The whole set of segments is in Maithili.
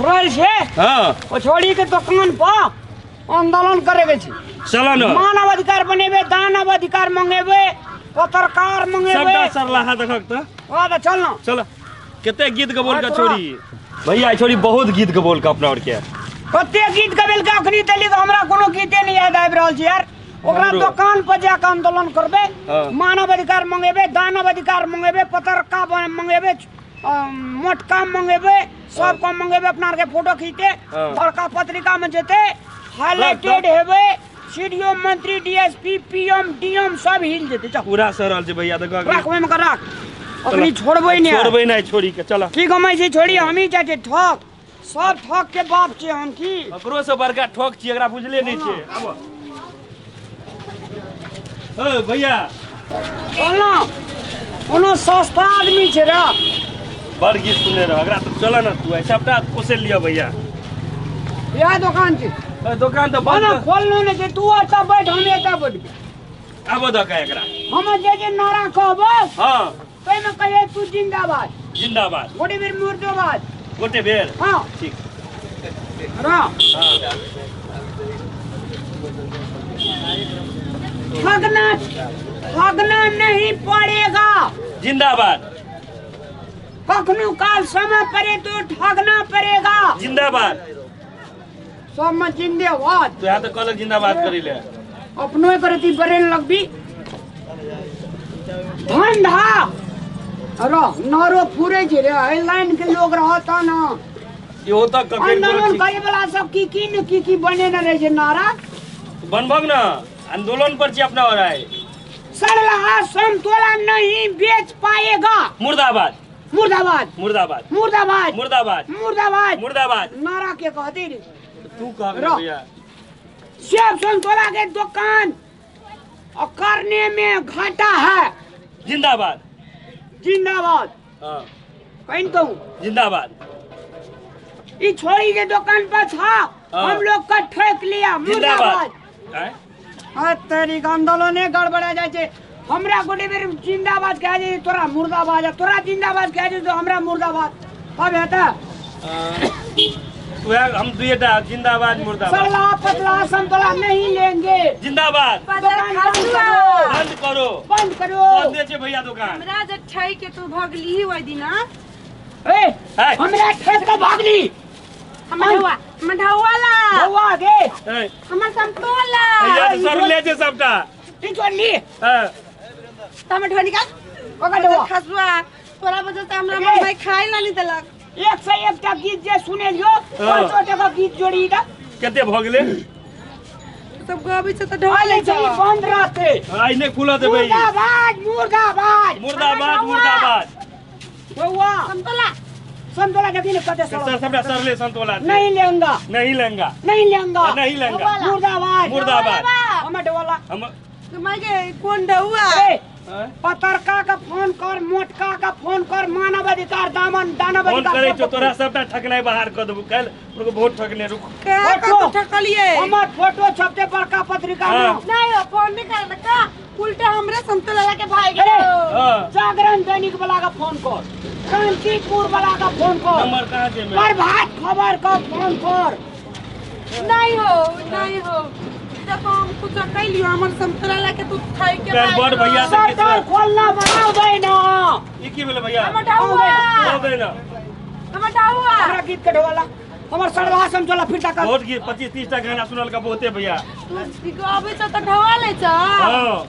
रहल छै। हाँ। ओ छोड़ी के दुकान पर आंदोलन करे के छै। चलो न। मानव अधिकार बनेबे, दानव अधिकार मंगेबे, पत्रकार मंगेबे। सबटा सरलाहा देखक त। हां त चल न। चल। कते गीत गबोल का हाँ, तोरा। छोड़ी भैया, ई छोड़ी बहुत गीत गबोल का अपना और के। कते गीत गबेल का अखनी तली हमरा कोनो गीते नहीं याद आबि रहल छै यार। ओकरा हमरो। दुकान पर जाके आंदोलन करबे, हाँ। मानव अधिकार मंगेबे, दानव अधिकार मंगेबे, पत्रकार मंगेबे, मोटका मंगेबे, सब को मंगेबे, अपना आर के फोटो खींचते, हाँ। बड़का पत्रिका में जेते, हाईलाइटेड हेबे, सीडीओ, मंत्री, डीएसपी, पीएम, डीएम सब हिल जेते। चल। पूरा सरल छै भैया, देखो। राख ओहिमे के राख, अखनी छोड़बै नहि। छोड़बै नहि छोड़ी के, चल। की कमाइ छै छोड़ी? हमही जाइ छियै ठक, सब ठक के बाप छियै हम की? ककरो से बड़का ठक छियै, एकरा बुझले नहि छै। आबो। ओ भैया। चल न, कोनो सस्ता आदमी छै रे। बड़ गीत सुनने रह एकरा। तऽ चल न तू, आइ सबटा कोसैल लिअ भैया। इएह दोकान छै। ए, दोकान तऽ बंद। ओना खोलनो नहि छै। तू एतऽ बैठ, हम एतऽ बैठबै। आबो दऽ के एकरा। हम जे जे नारा कहबो, हाँ, ताहिमे कहिए तू जिंदाबाद। जिंदाबाद। गोटे बेर मुर्दाबाद। गोटे बेर। हाँ। ठीक। रह। हाँ। ठगना, ठगना नहीं पड़ेगा। जिंदाबाद। कखनो काल समय पड़े तो ठगना पड़ेगा। जिंदाबाद। सब में जिंदाबाद। तू यहाँ तऽ कहलक जिंदाबाद करी ले। अपनो करती बरेन लगबी धंधा रह नरो फुरे छै रे। एहि लाइन के लोग रहत न। इहो तऽ ककरो आंदोलन करे वाला सब की की न की की बनेने रहे छै नारा। बनबग न, आंदोलन पर छी अपना और आए। सरलहा समतोला नहीं बेच पाएगा। मुर्दाबाद। मुर्दाबाद। मुर्दाबाद। मुर्दाबाद। मुर्दाबाद। मुर्दाबाद। मुर्दाबाद। नारा के कहते रे? तू कह रह। भैया। सेब संतोला के दुकान और करने में घाटा है। जिंदाबाद। जिंदाबाद। हाँ। कहीं कहूँ। जिंदाबाद। ई छोड़ी के दुकान पर था, हाँ। हम लोग का ठोक लिया। जिंदाबाद। मुर्दाबाद। आँय? हाँ, तेरी आंदोलने गड़बड़ा जाए छै। हमरा गोटे बेर जिंदाबाद कह जाए तोरा मुर्दाबाद, आ तोरा जिंदाबाद कह जाए तो हमरा मुर्दाबाद। अब हेता। वएह हम दुएटा जिंदाबाद मुर्दाबाद। सरला पतला संतोला नहीं लेंगे। जिंदाबाद। दुकान बंद करो। बंद करो। बंद करो। बंद छै भैया दुकान। हमरा जे ठै के तू भगली ओहि दिना। ए, है। हमरा ठेक के भागली। हमर ढौआ, हमर ढौआ ला। बौआ गे। ए, हमर संतोला। भैया तऽ सरले छै सबटा। ई छोड़ली। हाँ। त हमर ढौआ निकाल। ओकर ढौआ। खसुआ तोरा वजह से हमरा ए। मम्मी खाइ ला नहीं देलक। एक से एकटा गीत जे सुनेलियो, हाँ। 5 टका गीत जोड़ी दा। कते भऽ गेलै? सब गबै छै तऽ ढौआ आइ लै छै छै। बंद रहते। आइ नहि खुलऽ देबै। मुर्दाबाद मुर्दाबाद। मुर्दाबाद मुर्दाबाद। बौआ। संतोला। संतोला देखी ने कते सर सर। सबटा सरले संतोला छै। नहीं लेंगा। नहीं लेंगा। नहीं लेंगा। नहीं लेंगा। मुर्दाबाद। मुर्दाबाद। हमर ढोला। हम माय गे कोन ढौआ? ए, पत्रका का फोन कर, मोटका का फोन कर, मानव अधिकार दामन दानव फोन अधिकार करै सब छौ तोरा सबटा ठकनाइ बाहर कऽ देबौ काल्हि। रुक, बहुत ठकने, रुक। के फोटो। कतौ ठकलियै? हमर फोटो छपते बड़का पत्रिका में। हाँ। नहीं हो, फोन नहीं कर का उल्टा हमरे संतोला के भाई अरे। गेलो। हाँ। जागरण दैनिक वाला का फोन कर, कांतिपुर वाला का फोन कर, नंबर कहाँ छै मेरा? प्रभात खबर का फोन कर। नहीं हो, नहीं हो, देखो हम कुछ कैलियो, हमर संतोला ला के तू खाई के काल्हि भाग बड़ गेलो। भैया से सरकार खोलना बनाओ दे ना। ई की भेलै भैया? हमर ढौआ। दऽ दे ना। हमर ढौआ। हमरा गीत के ढोला, हमर सरवा समझोला फिर तक। बहुत गीत, 25-30 टा गाना सुनल का बहुते भैया। तू गबै छ तऽ ढौआ लै छ। हाँ।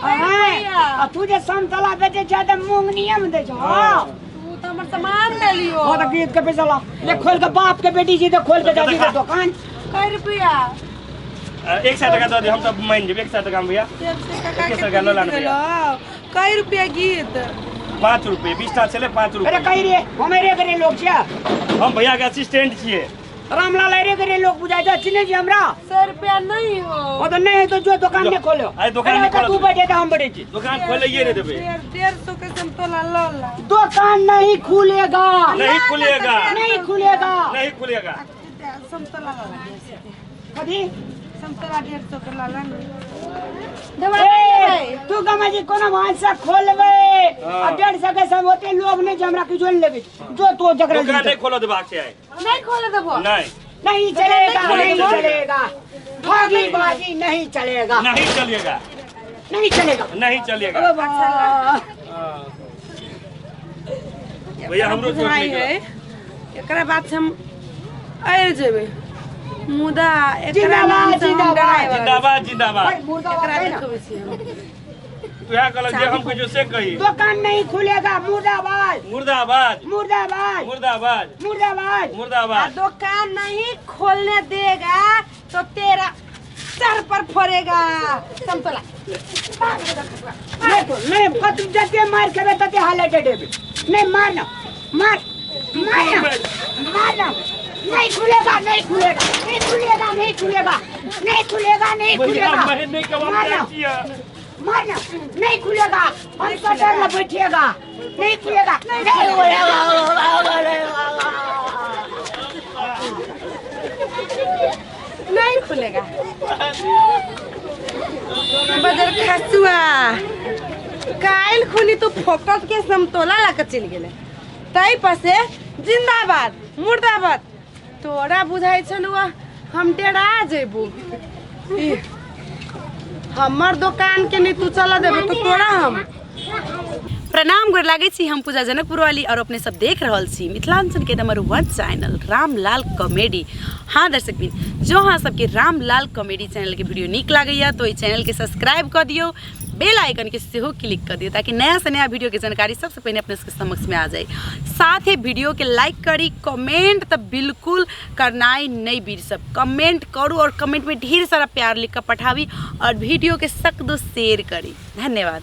आ तू जे समतला बेचै छै तऽ मूंगनिये में दै छौ। हाँ। तू तऽ हमर सामान ले लियो। हाँ तऽ गीत के पैसा ला ले, खोल के बाप के बेटी छी तऽ खोल के जा दी दोकान। कै रुपया? 100 टका दऽ दे, हम तऽ मानि जेबै 100 टका में भैया। 100 टका एक के सए टका लऽ लान भैया। कै रुपया गीत? 5 रुपये, 20 टा छलै 5 अरे रुपये। कही रे, हम रे करे लोग छियै। हम भैया के असिस्टेंट छियै। रामलाल रे करे लोग बुझाइ छै, चिन्है छी हमरा? 100 रुपया नहीं हो। ओ तऽ नहि है तो जो दुकान नहीं खोलो। आइ दुकान अरे नहि ओतऽ खोलऽ तू देबै। बैठे तऽ हम बैठे छी। दुकान खोलैये नहि देबै। 150 के समतोला लऽ ला। दुकान नहीं खुलेगा। नहीं खुलेगा। नहीं खुलेगा। नहीं खुलेगा। समतोला लऽ ला 150 के। कथी? समतोला 150 के लाला ने। ए, तू गमा जी कोनो भाषा खोलबे हाँ। आ 150 के सब ओते लोग नहीं जे हमरा किछो नहीं लेबे जो तो जकरा दुकान जिनते। नहीं खोलो देबाक छै आइ। नहीं खोले देबो। नहीं। नहीं चलेगा, नहीं नहीं चलेगा। चलेगा, ठगी बाजी नहीं चलेगा, नहीं चलेगा, नहीं चलेगा, नहीं चलेगा। ओ बा। भैया हमरो चोट बुझाइ नहीं है। एकरा बाद से हम आइल जेबै, मुदा एकरा जिंदाबाद, नाम से हम जिंदाबाद। डराय वाला। जिंदाबाद जिंदाबाद। भाई, मुर्दाबाद एकरा है ना। देखबै छी हम। तू इएह कहलक जे हम कहियो से कही। दुकान नहीं खुलेगा, मुर्दाबाद, मुर्दाबाद, मुर्दाबाद, मुर्दाबाद, मुर्दाबाद। आ मुर्दाबाद। दुकान नहीं खोलने देगा तो तेरा सर पर फोड़ेगा समतोला। नहीं तो नहीं कत जते मार खेबे तते हालत देबे। नहीं मारना, मार मारना मारना। नहीं खुलेगा, नहीं खुलेगा, नहीं खुलेगा, नहीं खुलेगा, नहीं खुलेगा, नहीं भैया खुलेगा। महीने के बाद मारना, किया। मारना, नहीं खुलेगा, हम शटर में बैठिएगा, नहीं खुलेगा, नहीं खुलेगा। नहीं खुलेगा। बजर खसुआ काल्हि खुनी तू फोकट के समतोला लऽ के चलि गेलै, ताहि पर से जिंदाबाद मुर्दाबाद। तोरा बुझाइ छलौ हम डेरा जेबू, ई, हमर दोकान के नहीं तू चला देबे तो तोरा हम। प्रणाम, गोर लागै छी। हम पूजा जनकपुर वाली और अपने सब देख रहल छी मिथिलांचल के नंबर 1 चैनल रामलाल कॉमेडी। हाँ दर्शक बिन, जो अहाँ सबके रामलाल कॉमेडी चैनल के वीडियो नीक लागैया तो ई चैनल के सब्सक्राइब कऽ दियौ, बेल आइकन के सेहो क्लिक कऽ दियौ ताकि नया से नया वीडियो के जानकारी सबसे पहिने अपने सबके समक्ष में आ जाए। साथ ही वीडियो के लाइक करी, कमेंट तऽ बिल्कुल करनाइ नहीं बीर सब, कमेंट करू और कमेंट में ढेर सारा प्यार लिख कऽ पठाबी और वीडियो के सक दो शेयर करी। धन्यवाद।